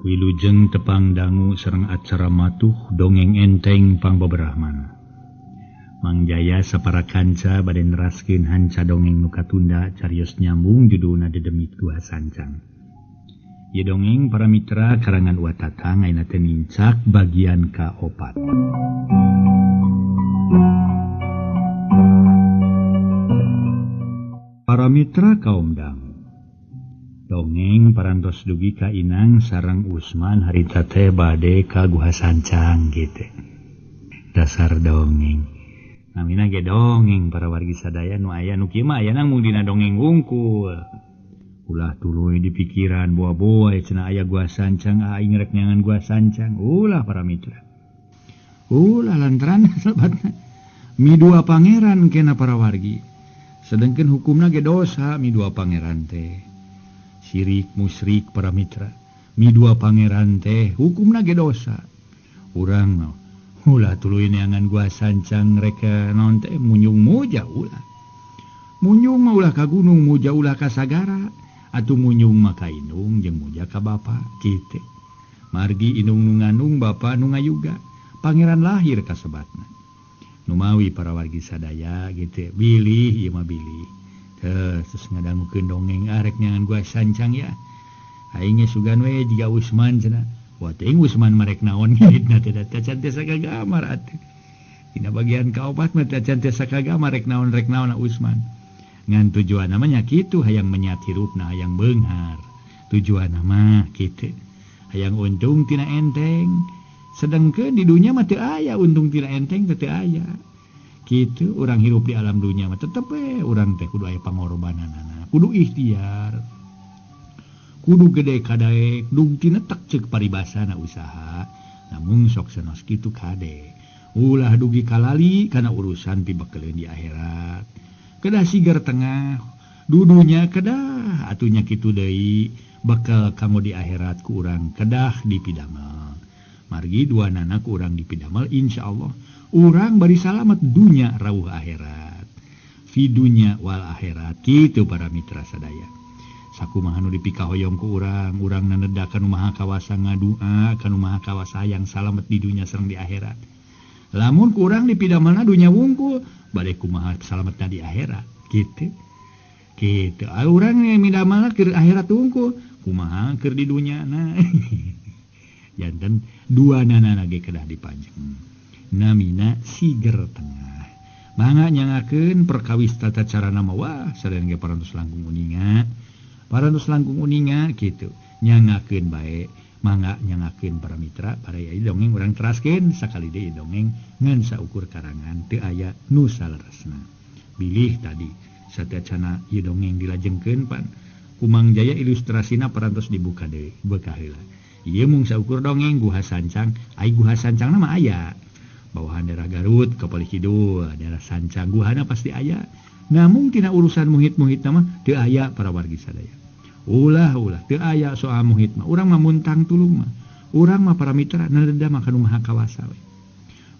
Wilujeng tepang dangu sareng acara matuh dongeng enteng pangbeberahmana. Mang Jaya sapara kanca bade neraskeun hanca dongeng nu katunda carios nyambung judulna Dedemit Guha Sancang. Ieu dongeng para mitra karangan Wa Tatang ayeuna teh nincak bagian ka-4. Para mitra kaum dangu, dongeng parantos dugi ka Inang sareng Usman harita teh bade ka Guha Sancang gitu. Dasar dongeng. Namina ge dongeng para wargi sadaya nu aya nu kieu mah aya mung dina dongeng wungkul. Ulah tuluy di pikiran boa-boa cenah aya Guha Sancang, aing rek nyangan Guha Sancang. Ulah para mitra. Ulah lantaran sabatna midua pangeran kena para wargi. Sedengkeun hukumna ge dosa midua pangeran teh. Sirik musyrik para mitra. Midua pangeran teh hukumna ge dosa. Urang mah ulah tuluy neangan Guha Sancang rek naon teh munyung muja ulah. Munyung mah ulah ka gunung, muja ulah ka sagara. Atuh munyung mah ka indung jeung muja ka bapa kitu. Margi indung nu ngandung bapa nu ngayuga. Pangeran lahir kasebatna. Numawi para wargi sadaya gitu bilih ieu mah bilih. Terus ngadangukeun dongeng arek nyangan Guha Sancang ya. Aing ge sugan we jiga Usman cenah. Wah teuing Usman marek naon ngitna teh da can tiasa kagamar atuh. Dina bagian kaopat mah can tiasa kagamar rek naon Usman. Ngan tujuanna mah nya kitu hayang menyat hirupna hayang beunghar. Tujuanna mah kitu. Hayang untung tina enteng. Sedengkeun di dunya mah teu aya untung tina enteng teh teu aya. Kitu urang hirup di alam dunya mah tetep we urang teh kudu aya pangorbananana, kudu ikhtiar. Kudu gede kadaek, dung tinetek ceuk paribasana usaha. Namun sok sanos kitu kade. Ulah dugi kalali kana urusan pibekeleun di akhirat. Kedah sigar tengah, dudunya kedah atunya kitu deui bekal kanggo di akhirat ku urang kedah dipidamel. Margi dua nana ku urang dipidamel insyaallah urang bari salamet dunya rauh akhirat. Fi dunya wal akhirat kitu para mitra sadaya. Sakumaha nu dipikahoyong ku urang, urang naneda ka nu maha kawasa ngadua ka nu maha kawasa yang salamet di dunya sareng di akhirat. Lamun ku urang dipidamelna dunya wungkul, bade kumaha salametna di akhirat kitu. Kitu urang midamelna keur akhirat wungkul, kumaha keur di dunya na. Janten dua nana ge kedah dipanjang. Namina siger tengah. Mangga nyangakeun perkawis tata carana mah wah sadayana ge parantos langkung uninga. Parantos langkung uninga kitu. Nyangakeun bae, mangga nyangakeun para mitra, para ieu dongeng urang teraskeun sakali deui dongeng ngan saukur karangan teu aya nu saleresna. Bilih tadi sateuacanna ieu dongeng dilajengkeun pan ku Mang Jaya ilustrasina parantos dibuka deui bekah heula. Ieu mung saukur dongeng Guha Sancang, ai Guha Sancangna mah aya. Bawahan daerah Garut, Kapali Kidul, daerah Sancang, guhana pasti aya. Namun tina urusan muhit-muhit mah teu aya para wargi sadaya. Ulah-ulah teu aya soal muhit mah. Urang mah muntang tulung mah. Urang mah para mitra nadeda mah ka nu maha kawasa we.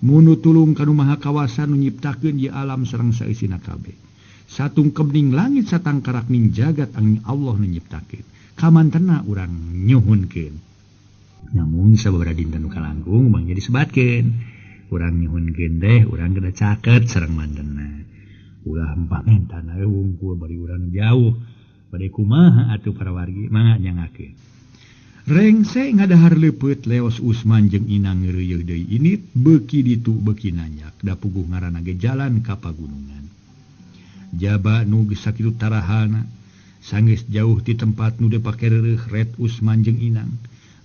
Munu tulung ka nu maha kawasa nu nyiptakeun ieu alam sareng saeusina kabeh. Satungkebning langit satangkarakning jagat angin Allah nu nyiptakeun. Kamantena urang nyuhunkeun. Namun sababaraha dinten nu kalangkung mah jadi sebatkeun. Urang nyuhunkeun teh urang kedah caket sareng mantena. Ulah pamentana we wungkul bari urang jauh. Bade kumaha atuh para wargi mangga nyangakeun. Rengse ngadahar leupeut leos Usman jeung Inang ngeureuyeuh deui init beuki ditu beuki nanjak da puguh ngaranna ge jalan ka pagunungan. Jaba nu geus sakitu tarahana sanggeus jauh ti tempat nu dipake reureuh ret Usman jeung Inang.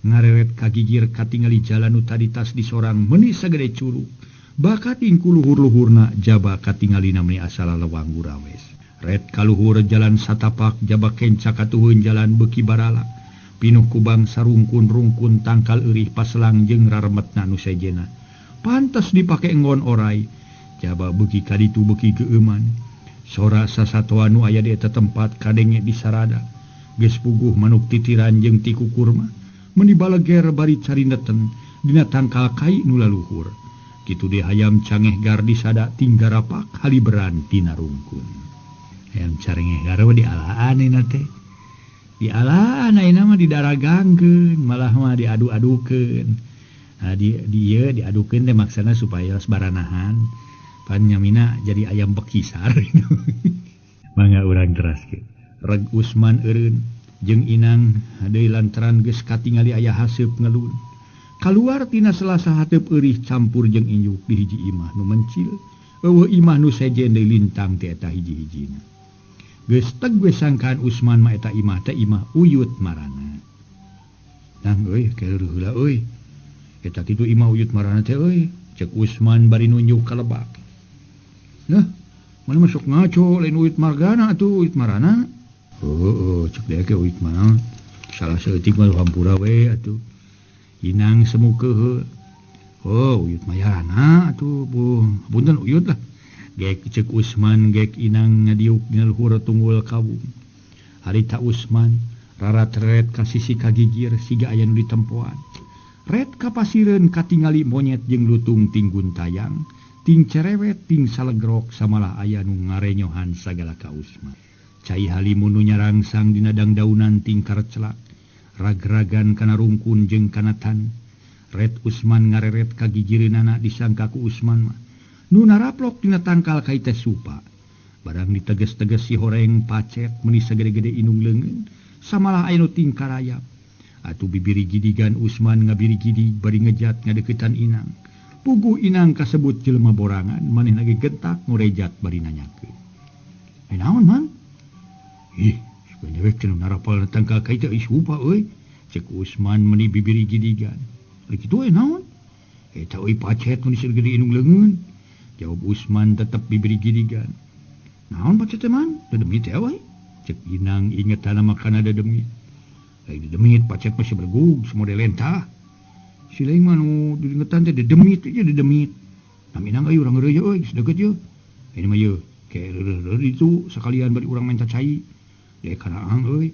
Ngareret kagigir katingali jalan nu tadi tas disorang meuni sagede curug. Bakating ku luhur-luhurna jaba katingalina meuni asal lewang gurawes. Ret kaluhur jalan satapak jaba kenca katuhun jalan beuki barala. Pinuh kubang sarungkun-rungkun tangkal eurih paselang jeung raremetna nu sejena. Pantes dipake enggon orai. Jaba beuki kaditu beuki geueuman. Sora sasatoan nu aya di eta tempat kadenge disarada. Geus puguh manuk titiran jeung ti kukurma. Meni baleger bari carineten dina tangkal kai nu laluhur. Kitu deui hayam cangeh gar disada tinggarapak haliberan tina rungkun. Hayam carengeh gar we dialaan na teh. Dialaan ayeuna mah didaragangkeun, malah mah diadu-adukeun. Nah, di ieu diadukeun teh maksana supaya baranahan pan nyamina jadi ayam bekisar gitu. Mangga urang teraskeun. Reg Usman eureun jeung Inang deui lantaran geus katingali aya haseup ngelun. Kaluar tina selasa hateup eurih campur jeung injuk di hiji imah nu mencil. Eueuh imah nu sejen deui lintang ti eta hiji-hijina. Geus teg we sangkaan Usman mah eta imah teh imah Uyut Marana. Nang euy keur heula euy. Eta kitu imah Uyut Marana teh euy, cek Usman bari nunjuk ka lebak. Nah, mana masuk ngaco lain Uyut Margana atuh Uyut Marana. Oh, cek deui ke Uyut Marana. Salah saeutik mah hampura we atuh. Inang semu kehe. Oh, Uyut Mayarana atuh punten Uyut lah. Gek cek Usman gek Inang ngadiuk dina luhur tunggul kawung. Harita Usman rarat-ret ka sisi kagigir siga aya nu ditempoan. Ret ka pasireun katingali monyet jeung lutung tinggun tayang, ting cerewet ting salegrok samalah aya nu ngarenyohan sagala ka Usman. Cai halimun nu nyarangsang dina dangdaunan ting karcelak. Ragragan kana rungkun jeung kana tan. Ret Usman ngareret ka gigireunana disangka ku Usman mah nu naraplok dina tangkal kai teh supa. Barang diteges-teges si horeng pacet meuni sagede-gede indung leungeun samalah aya nu tingkarayap. Atuh bibiri gidigan Usman ngabiri gidig bari ngejat ngadeukeutan Inang. Puguh Inang kasebut jelema borangan manehna ge gentak ngorejat bari nanyakeun. "Eh naon, Mang?" "Ih, dewek cenah narapal tangkal kai teh supa euy." Cek Usman meuni bibiri gidigan. "Ari kitu we naon?" "Eta euy pacet meuni sagede indung leungeun." Jawab Usman tetep bibiri gidigan. "Naon pacet teh, Man? Dedemit teh we." Cek Inang ingetana makana dedemit. Lain dedemit pacet mah sebergug semode lentah. Si lain mah nu diingetan teh dedemit ieu dedemit. Nam Inang euy urang heureuy euy geus deukeut yeuh. Ini mah yeuh ke reureuh ditu sakalian bari urang menta cai. Dek karaang euy.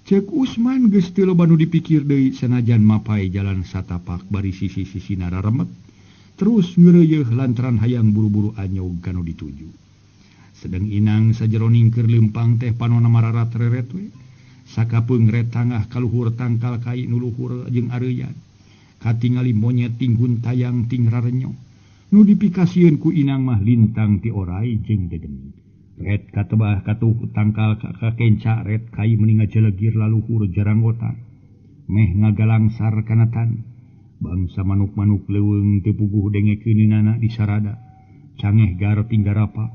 Cek Usman geus teu loba nu dipikir deui sanajan mapai jalan satapak bari sisi-sisina raremet. Terus ngeureuyeuh lantaran hayang buru-buru anyog ka nu dituju. Sedeng Inang sajeroning keur leumpang teh panona mararat reret we. Sakapeung ret tangah kaluhur tangkal kai nu luhur jeung areuyan. Katingali monyet tinggun tayang ting rarenyo. Nu dipikasieun ku Inang mah lintang ti orai jeung dedemit. Ret katebah katuh tangkal kakenca ret kai meni ngajelegir laluhur jaranggotan. Meh ngagalangsar kana tan. Bangsa manuk-manuk leuweung teu puguh dengekeunana disarada. Cangeh gar tinggarapa.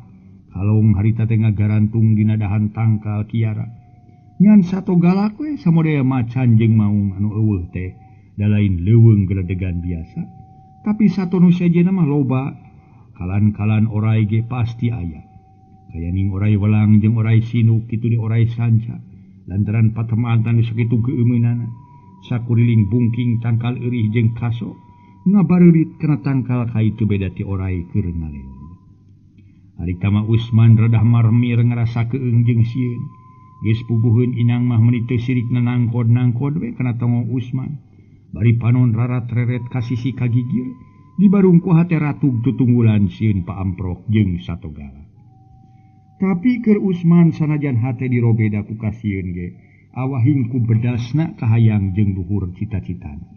Kalong harita teh ngagarantung dina dahan tangkal kiara. Ngan satogalak we samodaya macan jeung maung anu eueuh teh da lain leuweung geledegan biasa. Tapi satonu sejenna mah loba. Kalan-kalan orai ge pasti aya. Kayaning orai welang jeung orai sinuk kitu di orai sanca. Lantaran patemaan nu sakitu geumeunana. Sakuriling bungking tangkal eurih jeung kaso ngabareurit kana tangkal kai teu beda ti orai keur ngaleun. Ari tama Usman redah marmir ngarasa keung jeung sieun. Geus puguheun Inang mah meuni teu sirikna nangkod-nangkod we kana tongong Usman. Bari panon rarat reret ka sisi kagigir, dibarung ku hate ratug tutunggulan sieun paamprok jeung satogala. Tapi keur Usman sanajan hate dirobeda ku kasieun ge, awahing ku bedasna kahayang jeung luhur cita-citana.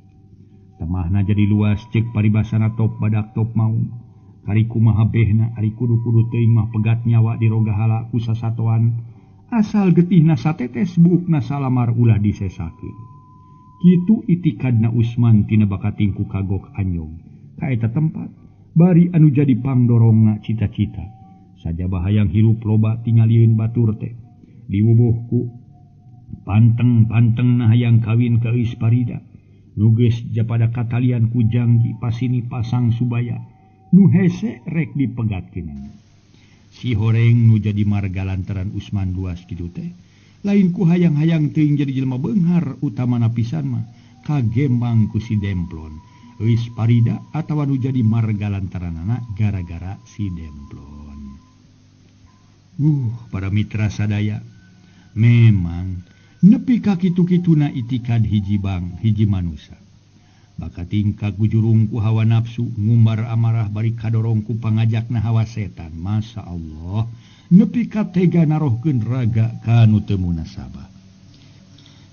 Temahna jadi luas cek paribasana top badak top maung. Kari kumaha behna ari kudu-kudu teuing mah pegat nyawa dirogahala ku sasatoan. Asal getihna satetes buukna salamar ulah disesakeun. Kitu itikadna Usman tina bakating ku kagok anyog. Ka eta tempat bari anu jadi pangdorongna cita-cita. Sajaba hayang hirup loba tingalieun batur teh. Diwubuh ku panteng-panteng na hayang kawin ka Eus Parida. Nu geus japada katalian ku janggi pasini pasang subaya. Nu hese rek dipegatkeunana. Si horeng nu jadi marga lantaran Usman luas kitu teh. Lain ku hayang-hayang teuing jadi jelema beunghar utamana pisan mah kagembang ku si Demplon. Eus Parida atawa nu jadi marga lantaranana gara-gara si Demplon. Para mitra sadaya, memang nepi ka kitu-kituna itikad hiji bang hiji manusa. Baka tingkah gujurung ku hawa nafsu ngumbar amarah bari kadorong ku pangajakna hawa setan. Masya Allah, nepi ka tega narohkeun raga ka nu teu munasabah.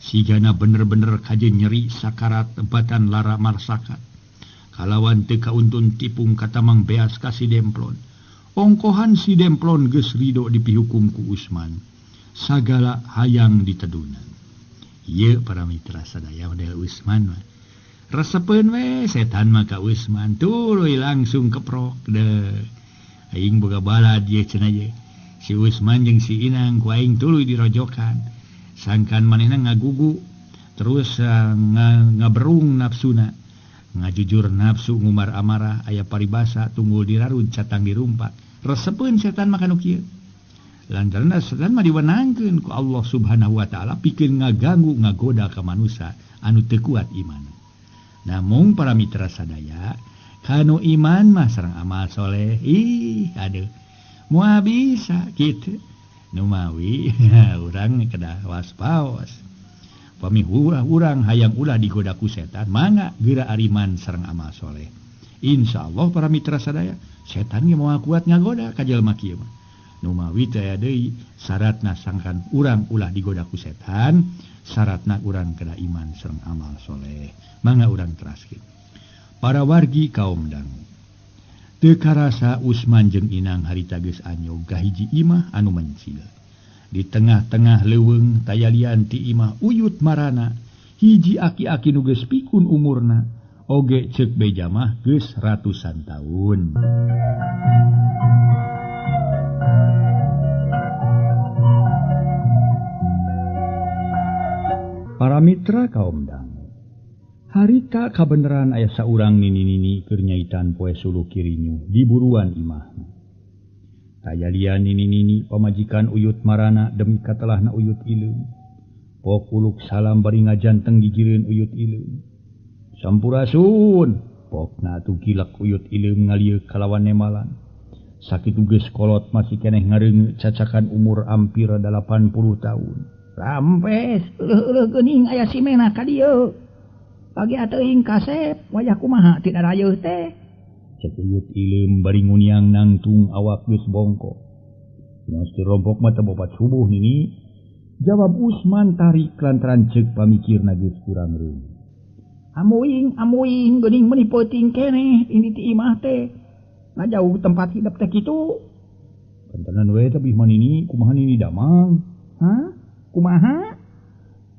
Sigana bener-bener kajeun nyeri sakarat tempatan lara marsakat. Kalawan teu kauntun tipung katamang beas ka si Demplon. Ongkohan si Demplon geus rido dipihukum ku Usman. Sagala hayang ditedunan. Ieu para mitra sadaya model Usman mah. Resepeun we setan mah ka Usman tuluy langsung keprok deh. Aing boga balad ye cenah ye. Si Usman jeung si Inang ku aing tuluy dirojokan. Sangkan manehna ngagugu terus ngaberung nafsuna. Ngajujur nafsu ngumar amarah aya paribasa tunggul dirarud catang dirumpak. Resepeun setan mah kanu kieu. Lantaran setan mah diwenangkeun ku Allah Subhanahu wa taala pikeun ngaganggu ngagoda ka manusia anu teu kuat iman. Namun para mitra sadaya kanu iman mah sareng amal soleh ih aduh moal bisa kitu. Numawi urang kedah waspaos. Pami urang hayang ulah digoda ku setan mangga geura ariman sareng amal soleh. Insyaallah para mitra sadaya setan ge moal kuat ngagoda ka jelema kieu mah. Numawi teh deui syaratna sangkan urang ulah digoda ku setan, syaratna urang kedah iman sareng amal soleh. Mangga urang teraskeun. Para wargi kaum dangu. Teu karasa Usman jeung Inang harita geus anyog ka hiji imah anu mencil. Di tengah-tengah leuweung tayalian ti imah uyut marana, hiji aki-aki nu geus pikun umurna, oge ceuk beja mah geus ratusan tahun. Para mitra kaum dangu. Harita kabeneran aya saurang nini-nini keur nyaitan poe suluh kirinyu di buruan imahna. Tayalian nini-nini pamajikan uyut marana demi katelahna uyut ileum. Pok uluk salam bari ngajanteng gigireun uyut ileum. Sampurasun, pokna atuh gilek uyut ileum ngalieuk kalawan nemalan. Sakitu geus kolot masih keneh ngareungeut cacakan umur ampir 80 tahun. Rampes, euleuh-euleuh geuning aya si Mena ka dieu. Pagi teuing kasep wayah kumaha tidak rayeuh teh. Cek uyut ileum bari nguniang nangtung awak geus bongkok. Nyos dirompok mah teu bopat subuh nini. Jawab Usman tarik lantaran ceuk pamikirna geus kurang reung. Amuing amuing geuning meuni peuting keneh ini ti imah teh. Ngajauh tempat hidup teh kitu. Kantenan we teh mah nini kumaha nini damang? Hah? Kumaha?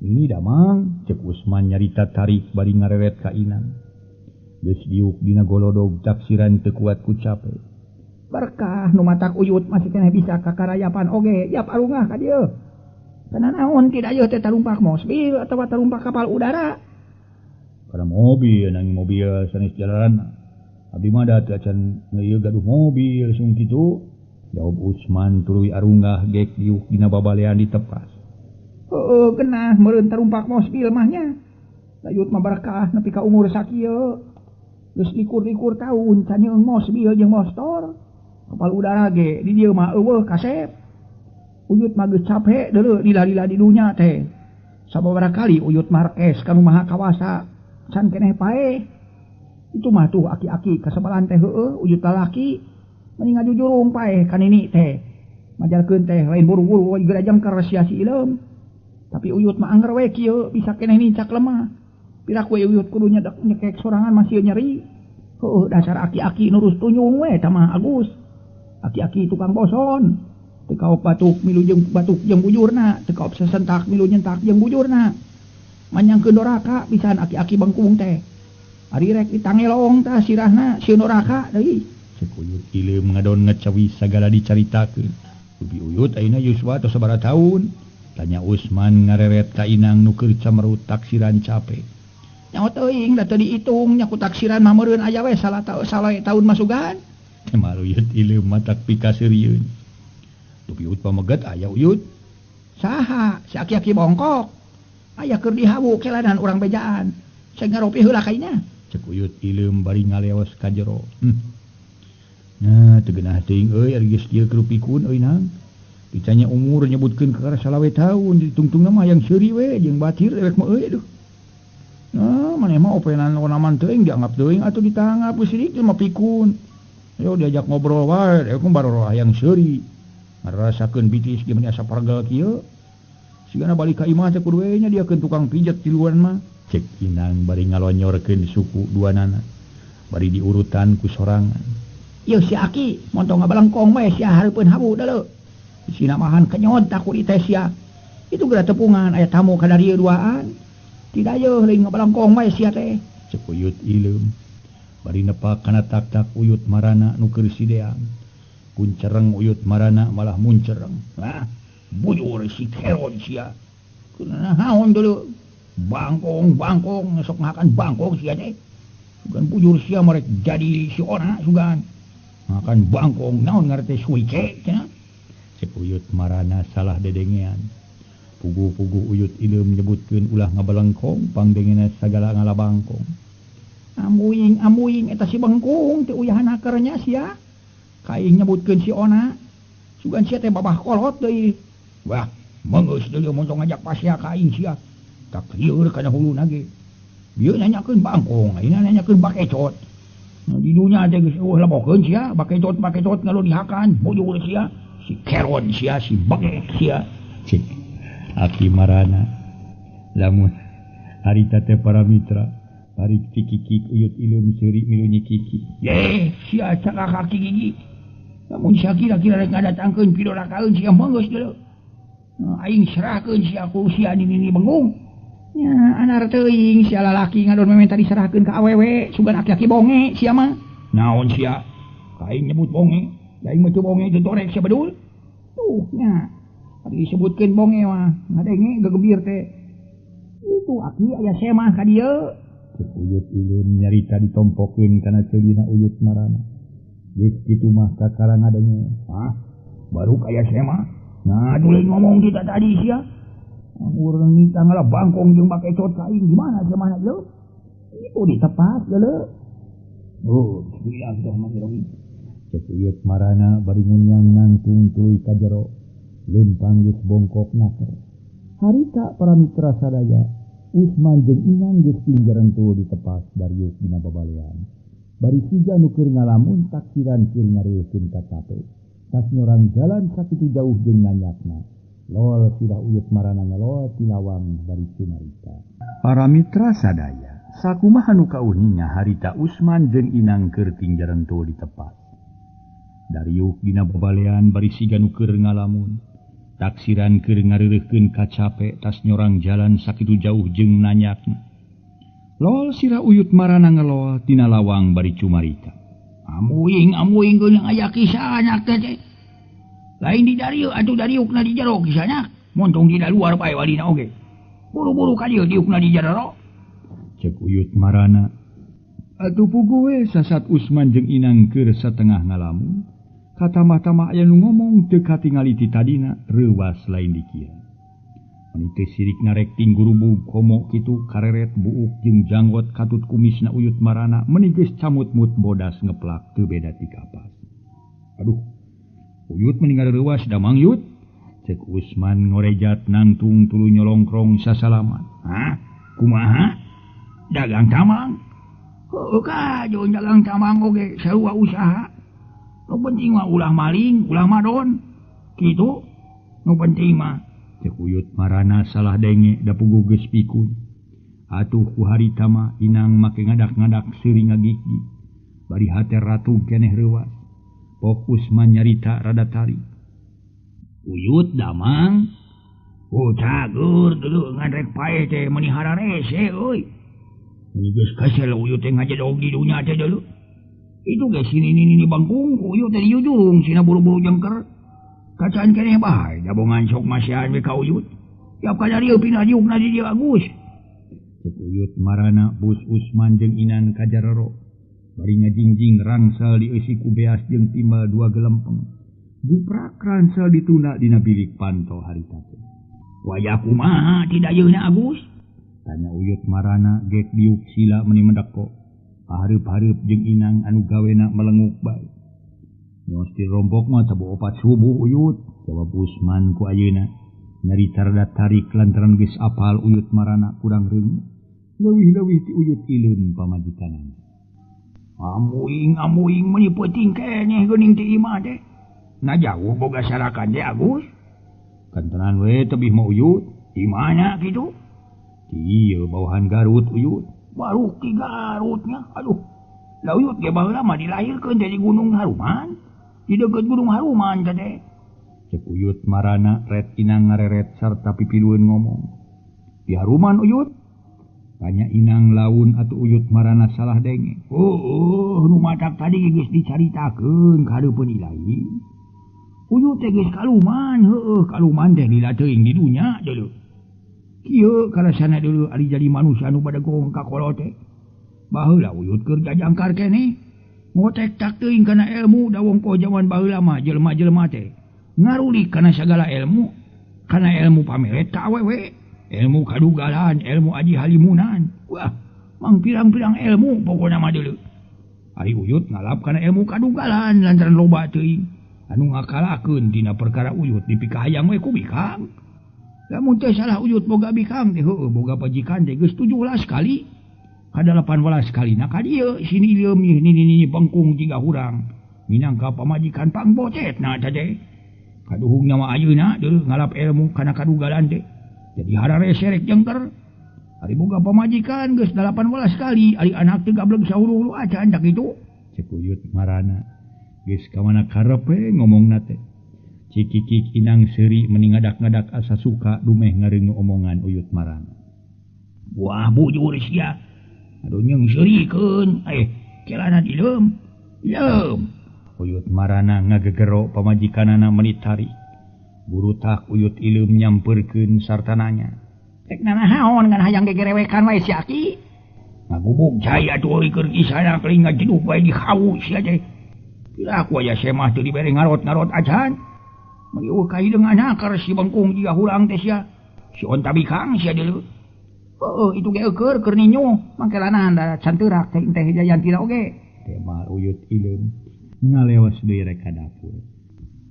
Ini damang, cek Usman nyarita tarik bari ngareret ka Inang. Geus diuk dina golodog taksiran teu kuat ku cape. Berkah nu matak uyut masih keneh bisa kakarayapan oge, yap arungah ka dieu. Kana naon tidak ieu teh tarumpak mobil atawa tarumpak kapal udara? Kana mobil nang mobil sanes jalan. Abdi mah da teu acan ieu gaduh mobil sung kitu. Jawab Usman tuluy arungah gek diuk dina babalean ditepas. Heeh, genah meureun tarumpak mobil mah nya. Layut mah berkah nepi ka umur sakieu. Geus likur-likur taun can nyeung mobil jeung motor. Kapal udara ge di dieu mah eueuh kasep. Uyut mah geus capek deuleu lila-lila di dunya teh. Sababaraha kali uyut mah rekes ka nu maha kawasa can keneh paeh. Itu mah tuh aki-aki kasebalan teh heueuh uyut lalaki mending ngajujurung paeh ka nini teh. Majarkeun teh lain buru-buru geura jengker sia si ileum. Tapi uyut mah anger we kieu bisa keneh nincak lemah. Piraku uyut kudu nyekek sorangan masih nyeri. Heueuh dasar aki-aki nurus tunyung we tah mah Agus. Aki-aki tukang boson. Teu kaop batuk milu jeung batuk jeung bujurna, teu kaop sesentak milu nyentak jeung bujurna. Manyangkeun doraka pisan aki-aki bengkung teh. Ari rek ditangelong tah sirahna sieun doraka deui. Cek uyut ileum ngadon ngecawi sagala dicaritakeun. Dupi uyut ayeuna yuswa tos sabaraha taun? Tanya Usman ngareret ka Inang nu keur camerut taksiran cape. Nyaho teuing da teu diitung nya ku taksiran mah meureun aya we salah tahun masugan. Teh maruyut ileum matak pikaseurieun. Dupi uyut pameget aya uyut. Saha si aki-aki bongkok. Aya keur dihawu kelanan urang bejaan. Sing ngaropi heula kaina. Cek uyut ileum bari ngaleos ka jero. Nah teu geunah teuing euy ari geus kieu keur pikun euy Nang. Ditanya umur nyebutkeun kakara salawe taun ditungtungna mah hayang seuri we jeung batir dewek mah euy aduh. Nah, maneh mah openan onaman teuing dianggap teuing atuh ditanggap geus sidik mah pikun. Ayo diajak ngobrol wae dewek mah baru hayang seuri. Ngarasakeun bitis ge meni asa pargel kieu. Sigana balik ka imah teh kudu we nyadiakeun tukang pijet tiluan mah. Cek Inang bari ngalonyorkeun suku duanana. Bari diurutan ku sorangan. Ieu si Aki montong ngabalengkong we sia hareupeun habu deuleu. Sina mahan kenyot takut teh sia. Itu geura tepungan aya tamu ka darieu duaan. Tidak yeuh lain ngabalengkong we sia teh. Cek Uyut Ileum. Bari nepak kana tak-tak Uyut Marana nu keur sideang. Kuncereng Uyut Marana malah muncereng. Ah, bujur si keron sia. Kunaon deuleu? Bangkong bangkong sok ngakan bangkong sia teh. Sugan bujur sia merek jadi si ona sugan. Ngakan bangkong naon ngarti suike cenah. Cek Uyut Marana salah dedengean. Puguh-puguh Uyut Ileum nyebutkeun ulah ngabalengkong pangdengena sagala ngalabangkong. Amuing amuing eta si bengkung teh uyahan hakernya sia. Kaing nyebutkeun si ona. Sugan sia teh babah kolot deui. Wah, meunggeus deui montong ngajak pasia ka aing sia. Tak lieur kana huluna ge. Bieu nanyakeun bangkong, ayeuna nanyakeun bakecot. Nah, di dunya teh geus eueuh lebokeun sia, bakecot-bakecot ngalu dihakan, bujur sia, si keron sia, si bengek sia. Cek Aki Marana. Lamun harita teh para mitra, bari cikikik Uyut Ileum seuri milu nyikiki. Ye, sia cakak kaki gigi. Lamun sia kira-kira rek ngadatangkeun pidorakaeun sia meunggeus deuleu. Aing serahkeun sia ku sia nini bengung. Nya anar teuing sia lalaki ngadon mementa diserahkeun ka awewe, sugan aki-aki bonge sia mah. Naon sia? Ka aing nyebut bonge, da aing mah teu bonge teu torek sia bedul. Tuh nya. Ari disebutkeun bonge mah ngadenge gegebir teh. Itu aki aya semah ka dieu. Cek Uyut Ileum nyarita ditompokeun kana ceulina Uyut Marana. Geus kitu mah kakara ngadenge. Hah? Baru kaya semah. Nah, dulu ngomong kita tadi sia. Urang minta ngalah bangkong jeung bakecot ka aing gimana sia leu? Itu ditepas deuleu. Oh, bismillahirrahmanirrahim. Cek Uyut Marana bari ngunyang nangtung tuluy ka jero. Lempang geus bongkok naker. Harita para mitra sadaya, Usman jeung Inang geus tingjarentu ditepas dariuk dina babalean. Bari siga nu keur ngalamun taksiran keur ngareukeun ka cape. Tas nyorang jalan sakitu jauh jeung nanyakna. Lol sirah Uyut Marana ngelol ti lawang bari cumarita. Para mitra sadaya, sakumaha nu kauninga harita Usman jeung Inang keur tingjarentu ditepas. Dariuk dina babalean bari siga nu keur ngalamun. Taksiran keur ngareureukkeun ka cape tas nyorang jalan sakitu jauh jeung nanyakna. Lol sirah Uyut Marana ngelol tina lawang bari cumarita. Amuing amuing geuning aya kisah anak teh. Lain di darieu atuh dariukna di jero kisahna. Montong di luar bae walina oge. Buru-buru ka dieu diukna di jero. Cek Uyut Marana. Atuh puguh we sasat Usman jeung Inang keur satengah ngalamun. Katamah-tamah aya nu ngomong teu katingali ti tadina reuwas lain dikia. Meni teu sirik narek tinggurubug komo kitu kareret buuk jeung janggot katut kumisna Uyut Marana meni geus camut-mut bodas ngeplak teu beda ti kapas. Aduh, Uyut meni ngareuwas damang yut. Cek Usman ngorejat nangtung tuluy nyolongkrong sasalaman. Hah? Kumaha? Dagang tamang? Heuh ka jeung dagang tamang oge sarua usaha. Nu penting mah ulah maling, ulah madon. Kitu nu penting mah. Cek Uyut Marana salah denge da puguh geus pikun. Atuh ku harita mah Inang make ngadak-ngadak seuri ngagigig. Bari hate ratu keneh reuwas. Pok Usman nyarita rada tarik. Uyut damang. Oh cagur dulu ngan rek pae teh meuni hararese euy. Meuni geus kesel Uyut teh ngajedog di dunya teh deuleu. Itu ge sini nini bangkung Uyut teh diujung sina buru-buru jengker. Kacaan keneh bae jabongan sok masihan we ka Uyut. Tiap kadarieu pindah diukna di dieu Agus. Cek Uyut Marana bus Usman jeung Inan ka jarero. Bari ngajingjing rangsel dieusi ku beas jeung timbal dua gelempeng. Guprak rangsel ditunda dina bilik panto harita teh. Wayah kumaha tidak yeuna Agus? Tanya Uyut Marana gek diuk sila meni mendeko. Pahareup-hareup jeung Inang anu gawena melenguk bae. Nyos ti rombok mah tabu opat subuh Uyut, jawab Usman ku ayeuna. Nyarita rada tarik lantaran geus apal Uyut Marana kurang reungeuh. Leuwih-leuwih ti Uyut Ileum pamajikanana. Amuing amuing meni peuting keneh geuning ti imah teh. Nah jauh boga sarakan teh Agus. Kantenan we tebih mah Uyut. Di mana kitu? Di ieu bawahan Garut Uyut. Baru ti Garutnya. Aduh. La Uyut ge baheula mah dilahirkeun teh di Gunung Haruman. Di deukeut Gunung Haruman teh. Cek Uyut marana ret Inang ngareret sarta pipilueun ngomong. Di Haruman Uyut? Tanya Inang laun atuh Uyut marana salah denge. Oh, nu matak tadi geus dicaritakeun ka hareupeun Ilahi. Uyut teh geus kaluman, heueuh kaluman teh lila teuing di dunya deuleu. Kieu karasana deuleu ari jadi manusia nu badegong ka kolot teh. Baheula Uyut keur jajangkar keneh. Ngotek tak teuing kana ilmu da wong poho jaman baheula mah jelema-jelema teh ngarulik kana sagala ilmu, kana ilmu pameret ka awewe, ilmu kadugalan, ilmu aji halimunan. Wah, mang pirang-pirang ilmu pokona mah deuleu. Ari Uyut ngalap kana ilmu kadugalan lantaran loba teuing anu ngakalakeun dina perkara Uyut dipikahayang we ku bikang. Lamun teh salah Uyut boga bikang teh heueuh boga pajikan teh geus 17 kali. Ka 18 kalina ka dieu sini ieu nini bengkung jiga hurang. Minangka pamajikan pangbocetna teh teh. Kaduhungna mah ayeuna deuleu ngalap ilmu kana kadugalan teh. Jadi hararese rek jengker. Ari boga pamajikan geus 18 kali, ari anak teh gableg saulu-ulu acan tak kitu. Cek Uyut marana. Geus ka mana karep we ngomongna teh. Cikikik Inang seuri meni ngadak-ngadak asa suka dumeh ngareungu omongan Uyut marana. Wah bujur sia. Aduh nyeung seurikeun. Kelana dileum. Ileum. Uyut marana ngagegero pamajikanana meni tarik. Burutak Uyut ileum nyamperkeun sarta nanya. Rek nanaon ngan hayang gegerewekan wae si aki. Ngagubug cai atuh euy keur kisana keling ngajeduk wae di hawu sia teh. Piraku aya semah teu dibere ngarot-ngarot acan. Meni eueuh ka hideung anakar si bengkung jiga hurang teh sia. Si onta bikang sia deuleu. Heueuh itu ge eueur keur ninyuh mangkelana da canteurak teh teh jayantina oge. Tema Uyut ileum ngalewas deui rek ka dapur.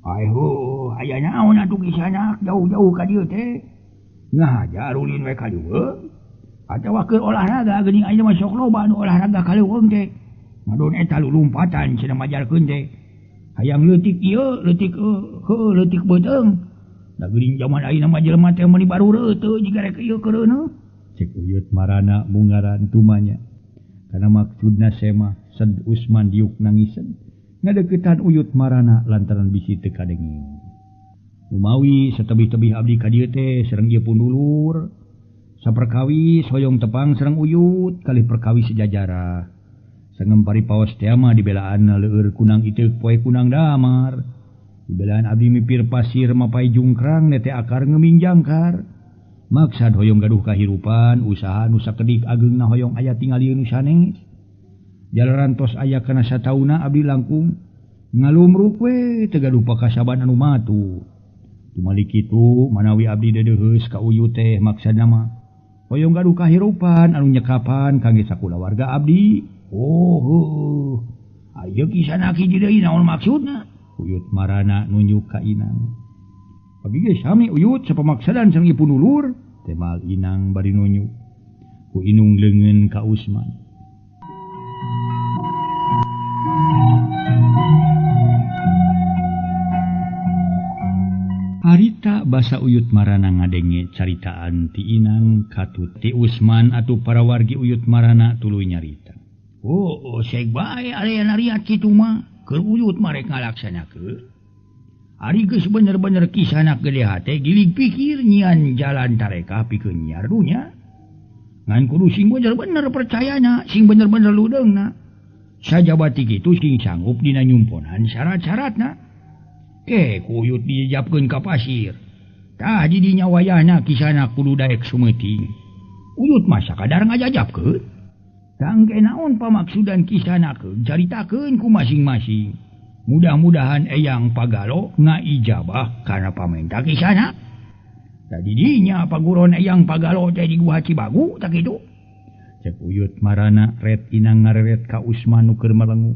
Ai heueuh aya naon atuh kisanak jauh-jauh ka dieu teh. Ngahaja rulin we ka dieu. Atawa keur olahraga geuning ayeuna mah sok loba nu olahraga ka leuweung teh. Ngadon eta lulumpatan cenah majarkeun teh. Hayang leutik ieu, leutik heueuh leutik beuteung. Da geuning jaman ayeuna mah jelema teh meuni barureut teu jiga rek ieu keureuneuh. Cek Uyut marana bungaran tumanya. Kana maksudna semah sed Usman diuk nangisen. Ngadeukeutan Uyut marana lantaran bisi teu kadenge. Umawi satebih-tebih abdi ka dieu teh sareng ieu pundulur. Saperkawis hoyong tepang sareng Uyut kalih perkawis sejajarah. Sangempari paos teh mah dibelaan leueur kunang iteuk poe kunang damar. Dibelaan abdi mipir pasir mapai jungkrang nete akar ngeminjangkar. Maksad hoyong gaduh kahirupan usaha nu sakedik ageungna hoyong aya tingalieun nu sanes. Jalaran tos aya kana satauna abdi langkung ngalumruk we teu gaduh pakasaban anu matu. Tumali kitu manawi abdi dedeuheus ka Uyut teh maksadna mah hoyong gaduh kahirupan anu nyekapan kangge sakulawarga abdi. Oh, heuh. Ayeuna kisana hiji deui naon maksudna? Uyut marana nunjuk ka Inang. Abdi ge sami Uyut sapamaksadan sareng ieu punulur, temal Inang bari nunjuk. Ku inung leungeun ka Usman. Harita basa Uyut marana ngadenge caritaan ti Inang katut ti Usman atuh para wargi Uyut marana tuluy nyarita. Oh, sek bae area nariat kitu mah keur Uyut mah rek ngalaksanakeun. Ari geus bener-bener kisanak gede hate gilig pikir nyian jalan tarekah pikeun nyiar dunya. Ngan kudu sing bener-bener percayana, sing bener-bener ludeungna. Sajabati kitu sing sanggup dina nyumponan syarat-syaratna. Ke ku Uyut dijapkeun ka pasir. Tah didinya wayahna kisanak kudu daek sumeuting. Uyut mah sakadar ngajajapkeun. Tangke naon pamaksudan kisanak caritakeun ku masing-masing. Mudah-mudahan Eyang Pagalo ngaijabah kana pamenta kisanak. Tadi dinya paguron Eyang Pagalo teh di Guha Cibagu tak kitu. Cek Uyut marana ret Inang ngareret ka Usman nu keur melengu.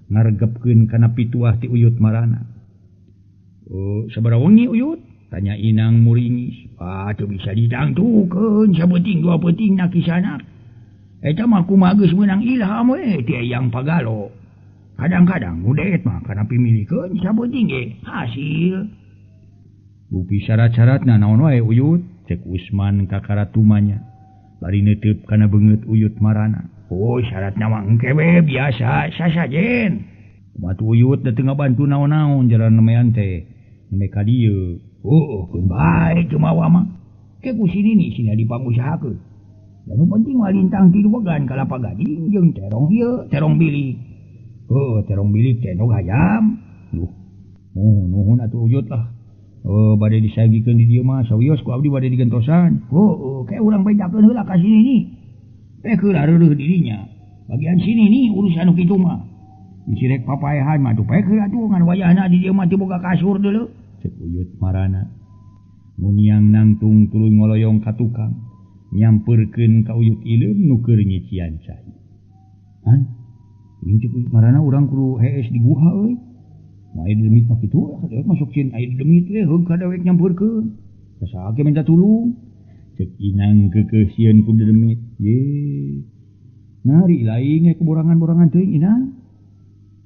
Ngaregepkeun kana pituah ti Uyut marana. Oh, sabaraha wengi Uyut? Tanya Inang muringis. Ah, teu bisa ditangtukeun sapenting dua penting na kisanak. Eta mah kumaha geus meunang ilham we ti Eyang Pagalo. Kadang-kadang nu deet mah kana pimilikeun sapenting ge hasil. Rupi syarat-syaratna naon wae Uyut? Cek Usman kakara tumanya bari neuteup kana beungeut Uyut marana. Oh syaratna mah engke we biasa sasajen. Kumaha tuh Uyut da teu ngabantu naon-naon jalan nemean teh nembe ka dieu. Oh keun bae teu mawa mah. Ke ku si Nini sina dipangusahakeun. Da nu penting mah lintang ti duwegan kalapa gading jeung terong ieu, terong bilik. Heuh terong bilik teh endog hayam. Duh, nuhun atuh Uyut lah. Oh bade disagikeun di dieu mah sawios ku abdi bade digentosan. Heuh ke urang bejakeun heula ka si Nini. Pek heula reureuh dirinya. Bagian sini nih urusan nu kitu mah. Bisi rek papaehan mah tuh pek heula tuh ngan wayahna di dieu mah teu boga kasur deuleu. Cek Uyut marana. Muniang nangtung tuluy ngoloyong ka tukang nyampeurkeun ka Uyut Ileum nu keur nyician cai. Han, ini cek Uyut marana urang kudu hees di guha euy. Mah aya demit mah kitu, dewek masuk cieun aya demit we heug ka dewek nyampeurkeun. Saha ge minta tulung. Cek Inang keukeuh sieun ku demit. Ye. Nari lain ge keborangan-borangan teuing Inang.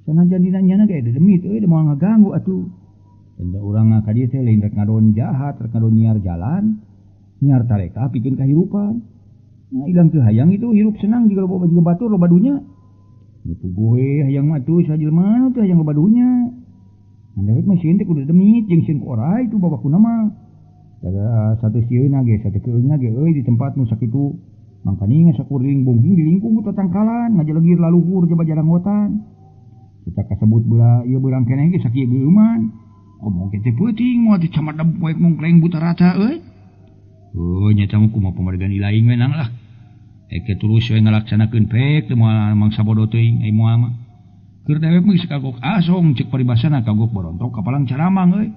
Sanajan dina nyana ge demit euy da moal ngaganggu atuh. Tenda urang ka dieu teh lain rek ngadon jahat, rek ngadon nyiar jalan, nyiar tareka pikeun kahirupan. Nah ilang teu hayang itu hirup senang jiga loba jiga batur loba dunya. Nu puguh we hayang mah tuh sajelema teh hayang loba dunya. Nah dewek mah sieun teh kudu demit jeung sieun ku orai itu babakuna mah. Da satu sieunna ge satu keueungna ge euy di tempat nu sakitu. Mangkaning sakuring bungking di lingkung ku tatangkalan ngajelegir laluhur jaba jaranggotan. Kita kasebut beula ieu beurang keneh ge sakieu geuman. Ngomong teh peuting moal dicamat poek mungkleng buta rata euy. Oh nya mah kumaha pamargan ilaing we nang lah. Eke terus we ngalaksanakeun pek teu moal mangsa bodoh teuing ai moal mah. Keur dewek mah geus kagok asong cek paribasana kagok borontok kapalang caramang euy.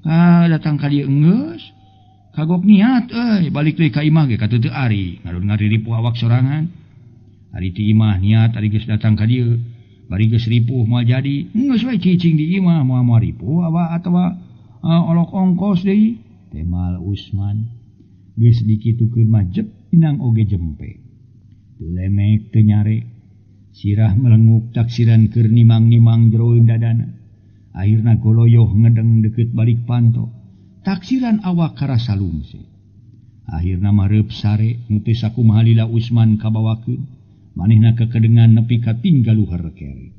Ah datang ka dieu enggeus. Kagok niat euy balik deui ka imah ge kateu teu ari ngadon ngariripuh awak sorangan. Ari ti imah niat ari geus datang ka dieu. Bari geus ripuh moal jadi geus we cicing di imah moal-moal ripuh awa atawa olok ongkos deui. Temal Usman geus dikitukeun mah jep Inang oge jempe. Teu lemek teu nyare. Sirah melenguk taksiran keur nimang-nimang jeroeun dadana. Akhirna goloyoh ngedeng deukeut balik panto. Taksiran awak karasa lungse. Akhirna mareup sare nu teu sakumaha lila Usman kabawakeun. Manehna kekedengan nepi ka tinggal luhur kere.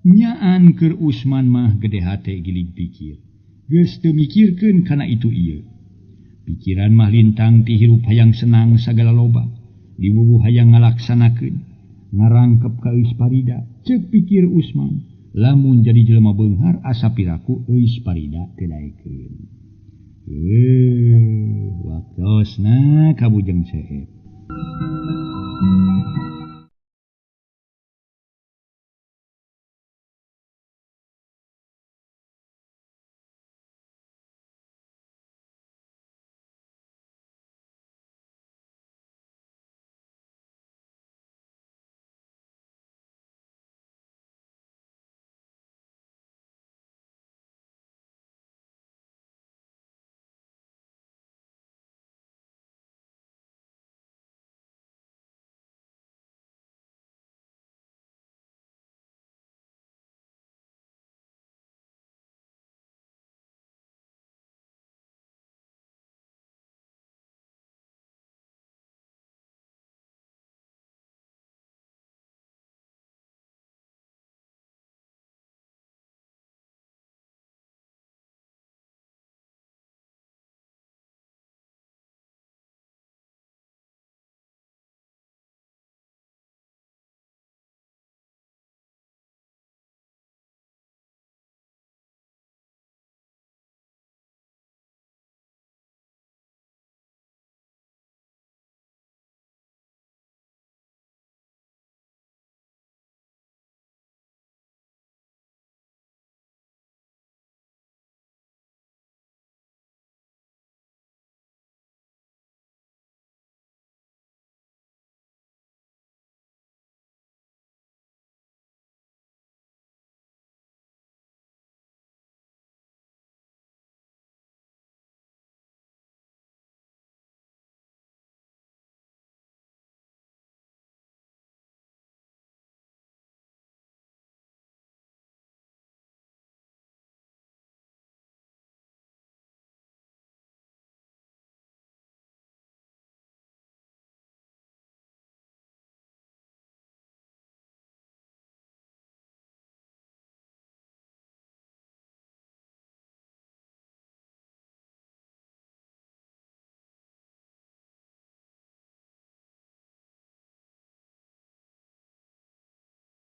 Nyaan keur Usman mah gede hate gilig pikir. Geus teu mikirkeun kana itu ieu. Pikiran mah lintang ti hirup hayang senang sagala loba. Diwuwuh hayang ngalaksanakeun. Ngarangkep ka Euis Parida. Ceuk pikir Usman, lamun jadi jelema beunghar asa piraku Euis Parida teu daekeun. Waktosna ka Bujeng Seep.